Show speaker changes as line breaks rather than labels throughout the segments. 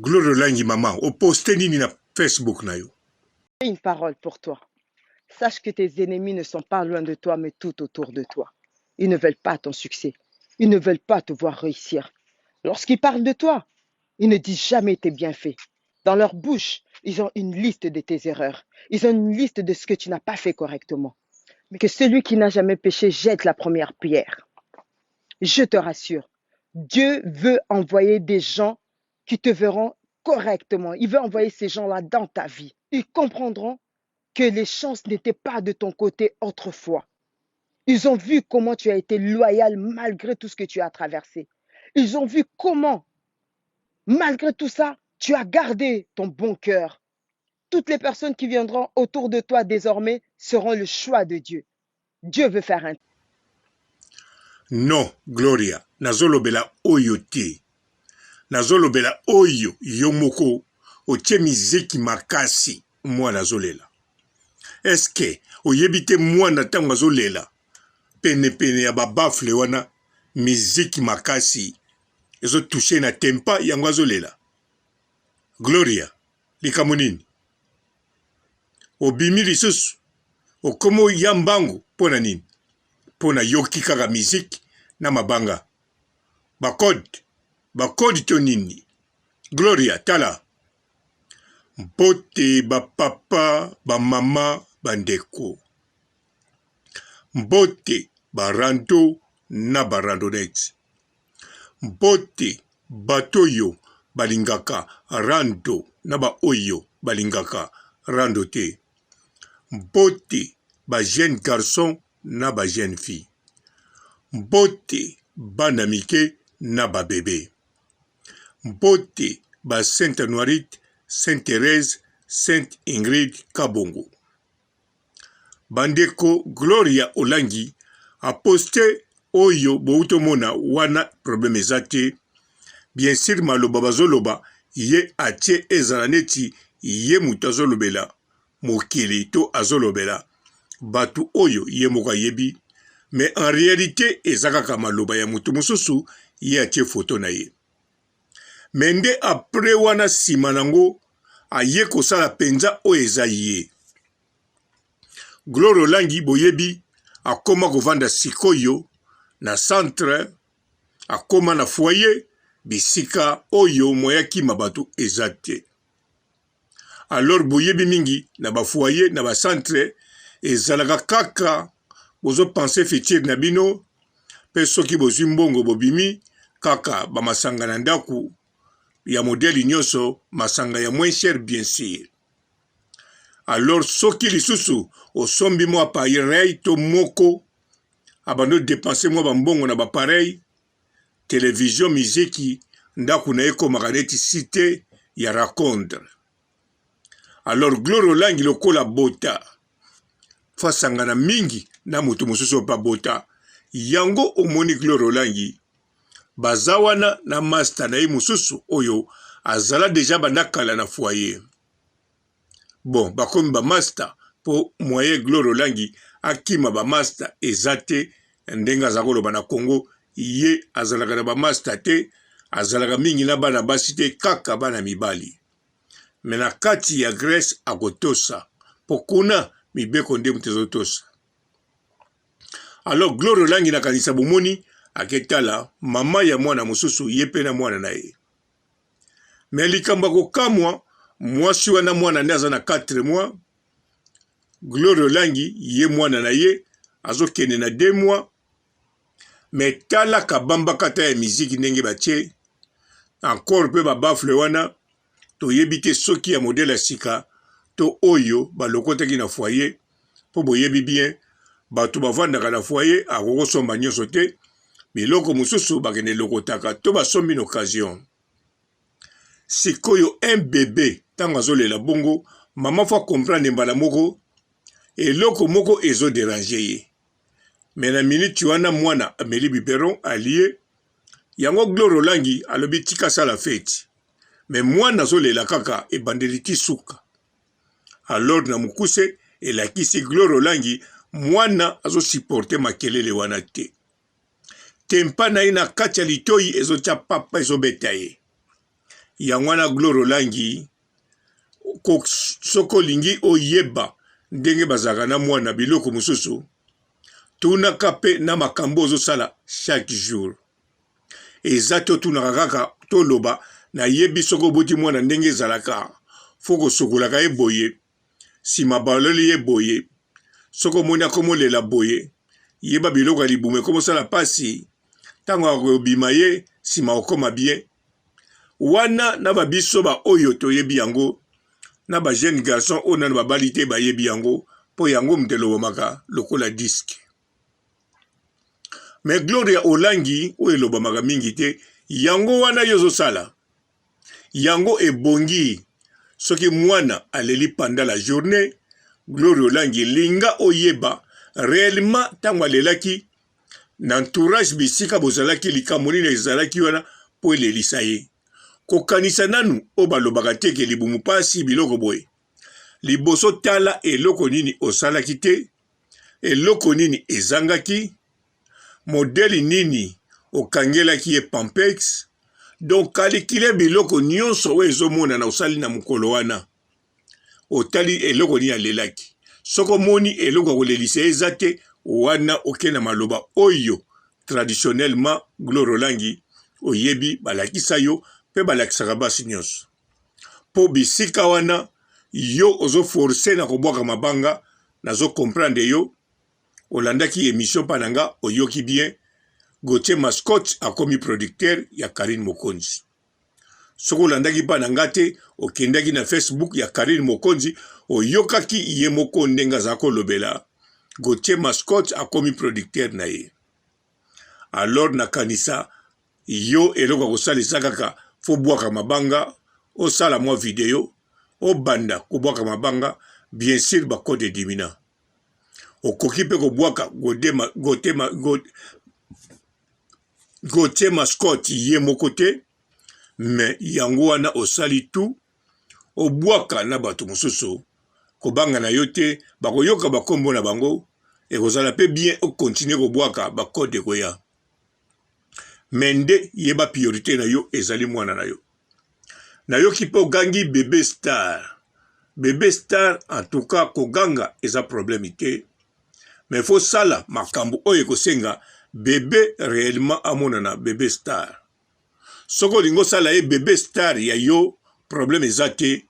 Gloria Olangi maman o poste nini na Facebook na yo?
Une parole pour toi. Sache que tes ennemis ne sont pas loin de toi, mais tout autour de toi. Ils ne veulent pas ton succès. Ils ne veulent pas te voir réussir. Lorsqu'ils parlent de toi, ils ne disent jamais tes bienfaits. Dans leur bouche, ils ont une liste de tes erreurs. Ils ont une liste de ce que tu n'as pas fait correctement. Mais que celui qui n'a jamais péché jette la première pierre. Je te rassure, Dieu veut envoyer des gens qui te verront correctement. Il veut envoyer ces gens-là dans ta vie. Ils comprendront que les chances n'étaient pas de ton côté autrefois. Ils ont vu comment tu as été loyal malgré tout ce que tu as traversé. Ils ont vu comment, malgré tout ça, tu as gardé ton bon cœur. Toutes les personnes qui viendront autour de toi désormais seront le choix de Dieu. Dieu veut faire un
Non Gloria nazolobela oyo te nazolobela oyo yo moko otie miziki makasi mwana azolela est-ce que oyebi te mwana ntango azolela penepene ya babafle wana miziki makasi ezotouche na tempa yango azolela Gloria likambo nini obimi lisusu okomi oya mbangu mpo na nini mpo na yoki kaka miziki na mabanga bakode bakode to nini gloria tala mbote bapapa bamama bandeko mbote barando na barandonete Mbote bato oyo balingaka rando na ba oyo balingaka rando te. Mbote ba jeunes garçons na ba jeunes filles. Mbote bana mike na ba bebes. Mbote ba Sainte Anuarite, Sainte Therèse, Sainte Ingrid Kabongo. Bandeko Gloria Olangi a poste oyo bowuti omona wana problème eza te bien sur maloba bazoloba ye atie ezala neti ye mutu azolobela mokili to azolobela batu oyo ye moko ayebi mais en realite eza kaka maloba ya mutu mosusu ye atie photo na ye mais nde après wana sima nango aye kosala penza oyo eza ye Gloria Olangi boyebi akoma kovanda sikoyo na centre akoma na foyer bisika oyo moyen akima bato eza te alors boyebi mingi na ba foyer na ba centre ezalaka kaka bozo penser futur na bino pe soki bozwi mbongo bobimi kaka ba masanga na ndaku ya modèle nyonso masanga ya moins cher bien sur alors soki lisusu osombi mwa appareil to moko abandi odepense mwa bambongo na bapareil television miziki ndako na ye ekomaka neti site ya racontre alors gloire olangi lokola bota fo asangana mingi na moto mosusu oyo mpe abota yango omoni gloire olangi baza wana na masta na ye mosusu oyo azala deja banda kala na foyer bon bakomi ba masta po moyen gloire olangi akima ba masta eza te ndenge aza koloba na Congo ye azalaka na ba masta te azalaka mingi na bana basi te kaka bana mibali me na kati ya Grèce akotosa po kuna mibeko nde moto ezotosa alors gloire olangi nakanisa bomoni aketala mama ya mwana mosusu ye mpe na mwana na ye Me likambo ya kokamwa, mwasi wana mwana nde aza na 4 mois, Gloria Olangi ye mwana na ye azokende na 2 mois. Me tala kabamba kata ya miziki ndenge batie encore mpe babafle wana toyebi te soki ya modele ya sika to oyo balokotaki na foyer mpo boyebi bien bato bavandaka na foyer akoki kosomba nyonso te biloko mosusu bakende lokotaka to basombi na occasion sikoyo un bebe ntango azolela bongo mama fo comprendre mbala moko eloko moko ezo derange ye me na minute wana mwana ameli biberon alie yango Gloire Olangi alobi tika sala feti me mwana azolela kaka ebandeli ti suka alors na mokuse elakisi Gloire Olangi mwana azo supporter makelele wana te tempa na ye na kati ya litoi ezotia papa ezobeta ye. Yango wana Gloria Olangi, soki olingi oyeba ndenge bazalaka na mwana biloko mosusu, tunaka mpe na makambo ozosala chaque jour. Eza te otunaka kaka toloba nayebi soki oboti mwana ndenge ezalaka fo kosukolaka ye boye sima baloli ye boye soki omoni akomolela boye yeba biloko ya libumu ekomosala pasi ntango akobima ye sima okoma bien wana na ba biso ba oyo toyebi yango na ba jeune garçon oyo nano babali te bayebi yango mpo yango moto elobamaka lokola disque. Mais Gloria Olangi oyo elobamaka mingi te yango wana yo ozosala yango ebongi soki mwana aleli pendant la journée Gloria Olangi linga oyeba réellement ntango alelaki na entourage bisika bozalaki likambo nini ezalaki wana mpo elelisa ye kokanisa nanu oyo balobaka te ke libumu pasi biloko boye liboso tala eloko nini osalaki te eloko nini ezangaki modele nini okangelaki ye pampex donc kalikile biloko nyonso oyo ezomonana osali na mokolo wana otali eloko nini alelaki soki omoni eloko ya kolelisa ye eza te wana oke na maloba oyo traditionnellement Gloria Olangi oyebi balakisa yo mpe balakisaka basi nyonso mpo bisika wana yo ozo force na kobwaka mabanga nazo comprendre yo olandaki emission mpa na nga oyoki bien Gauthier Mascotte akomi producteur ya Carine Mokonzi soki olandaki mpa na nga te okendaki na Facebook ya Carine Mokonzi oyokaki ye moko ndenge aza kolobela Gauthier Mascotte akomi producteur na ye alors nakanisa yo eloko ya kosala eza kaka fo bwaka mabanga osala mwa video obanda kobwaka mabanga bien sur ba code dimina okoki mpe kobwaka Gauthier Mascotte ye moko te mais yango wana osali tout obwaka na bato mosusu kobanga na yo te bakoyoka bakombo na bango ekozala mpe bien okontinue kobwaka bakode ekoya mais nde yeba priorite na yo ezali mwana na yo nayoki mpe ogangi bebe star bebe star en tout cas koganga eza problème te mais faut sala makambo oyo ekosenga bebe réellement amonana bebe star soki olingi osala ye bebe star ya yo problème eza te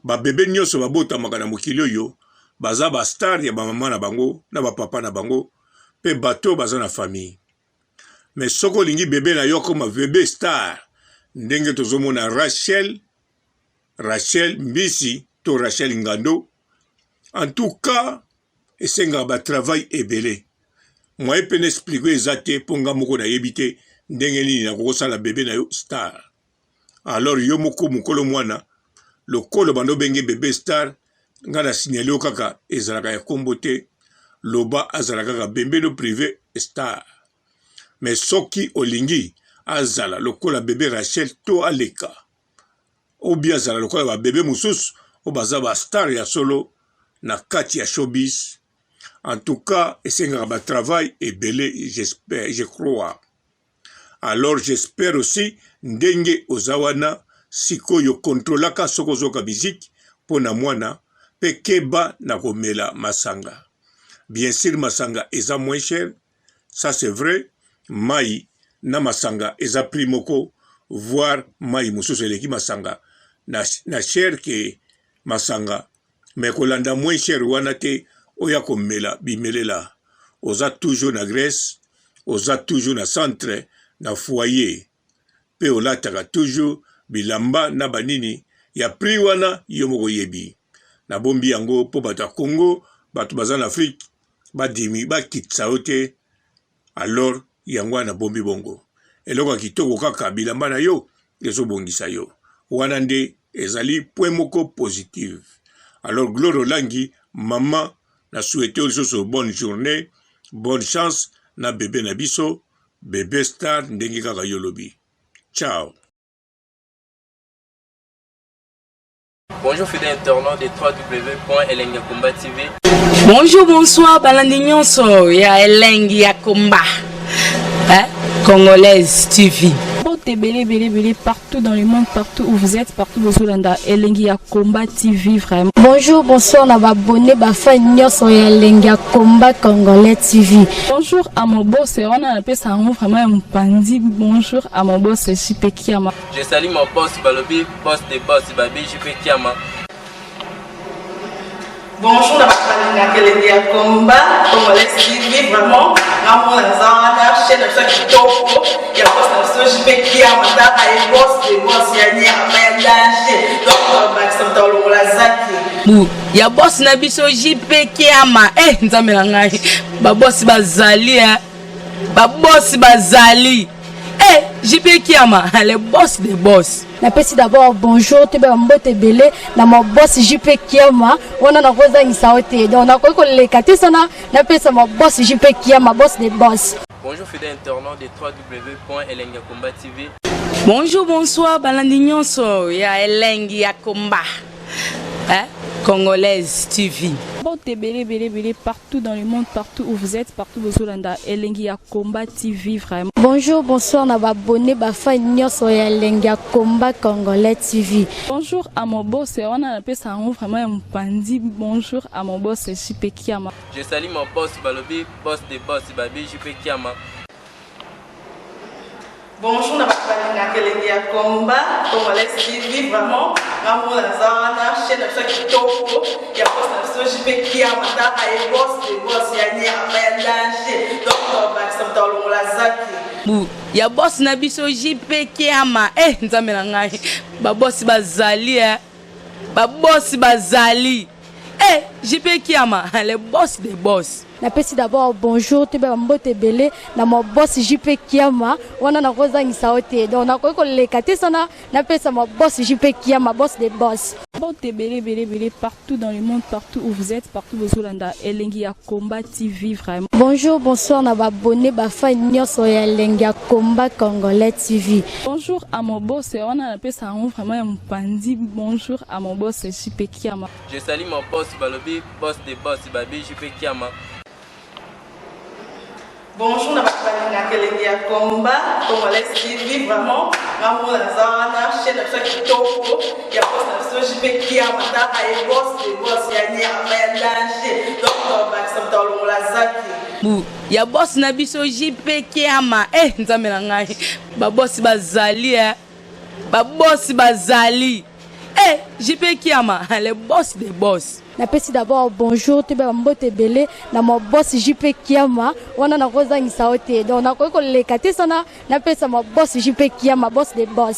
babebe nyonso babotamaka na mokili oyo baza ba star ya bamama na bango na bapapa na bango mpe bato oyo baza na famille mais soki olingi bebe na yo akoma bebe star ndenge tozomona Rachel Rachel Mbisi to Rachel Ngando en tout cas esengaka ba travail ebele moyen mpe na explique eza te mpo nga moko nayebi te ndenge nini nakoki kosala bebe na yo star alors yo moko mokolo mwana lokolo bando obenge bebe star nga na signale yo kaka ezalaka ya kombo te loba azala kaka bembelo prive star mais soki olingi azala lokola bebe Rachel to aleka obi azala lokola ba bebe mosusu oyo baza ba star ya solo na kati ya showbiz en tout cas esengaka ba travail ebele j'espère je crois alors j'espère aussi ndenge oza wana sikoyo kontrolaka soki ozoka miziki mpo na mwana mpe keba na komela masanga bien sûr masanga eza moins cher ça c'est vrai mai na masanga eza prix moko voir mai mosusu eleki masanga na, na cher ke masanga me kolanda moins cher wana te oya komela bimelela oza toujours na Grèce oza toujours na centre na foyer pe olataka toujours bilamba na banini ya prix wana yo moko oyebi nabombi yango po bato ya Congo bato baza na Afrique badimi bakitisa yo te alors yango wana nabombi bongo eloko ya kitoko kaka bilamba na yo ezobongisa yo wana nde ezali point moko positive alors Gloire Olangi mama na souhaite yo lisusu bonne journée bonne chance na bebe na biso bebe star ndenge kaka yo olobi ciao
Bonjour fidèles internautes de www.elengiyakomba TV.
Bonjour, bonsoir, balandi nyonso ya Elengi ya Komba. Hein? Congolaise TV. Mbote ebele ebele ebele partout dans le monde, partout où vous êtes, partout bozolanda Elengi ya Combat TV vraiment.
Bonjour, bonsoir na ba abonné ba fan nyonso ya Elengi ya Combat Congolais TV.
Bonjour à mon boss, wana napesa yango vraiment ya mopanzi. Bonjour à mon boss JP Kiama.
Je salue mon boss balobi boss de boss babi JP Kiama.
Bonjour na bato balingaka elengi ya combat congolais TV vraiment ngamona naza wana chaîne na biso ya kitoko ya boss na biso JP Kiama tata ye boss de boss ya nyama ya danger donc bakisa moto alongola zaki
bu ya boss na biso JP Kiama eh nzambe na ngai ba boss bazali eh ba boss bazali eh JP Kiama le boss de boss.
Napesi d'abord bonjour toyeba ba mbote ebele na ma boss JP Kiama wana nakozangisa yo te donc nakoki koleka te sana napesa ma boss JP Kiama boss de boss.
Bonjour fidèle internaute de www.elengiyakomba.tv.
Bonjour bonsoir balandi nyonso ya elengi ya combat hein? Congolaise TV. Mbote ebele ebele ebele partout dans le monde, partout où vous êtes, partout bozolanda Elengi ya Combat TV vraiment.
Bonjour, bonsoir na ba abonné ba fan nyonso ya Elengi ya Combat Congolais TV.
Bonjour à mon boss, wana napesa yango vraiment ya mopanzi. Bonjour à mon boss JP Kiama.
Je salue mon boss balobi boss de boss babi JP Kiama.
Bonjour na bato balingaka elengi ya combat congolais TV vraiment ngamona naza wana chaîne na biso ya kitoko ya boss na biso JP Kiama tata ye boss de boss ya nyama ya danger donc bakisa moto alongola zaki
bu ya boss na biso JP Kiama eh nzambe na ngai ba boss bazali eh ba boss bazali eh JP Kiama le boss de boss.
Napesi d'abord bonjour toyeba ba mbote ebele na ma boss JP Kiama wana nakozangisa yo te donc nakoki koleka te sana napesa ma boss JP Kiama boss de boss.
Mbote ebele ebele ebele partout dans le monde, partout où vous êtes, partout bozolanda Elengi ya Combat TV vraiment.
Bonjour, bonsoir na ba abonné ba fan nyonso ya Elengi ya Combat Congolais TV.
Bonjour à mon boss, wana napesa yango vraiment ya mopanzi. Bonjour à mon boss JP Kiama.
Je salue mon boss balobi boss de boss babi JP Kiama.
Bonjour na bato balingaka elengi ya combat congolais TV vraiment ngamona naza wana chaîne na biso ya kitoko ya boss na biso JP Kiama tata ye boss de boss ya nyama ya danger donc bakisa moto alongola zaki
bu ya boss na biso JP Kiama eh nzambe na ngai ba boss bazali eh ba boss bazali eh JP Kiama le boss de boss.
Napesi d'abord bonjour toyeba ba mbote ebele na ma boss JP Kiama wana nakozangisa yo te donc nakoki koleka te sana napesa ma boss JP Kiama boss de boss.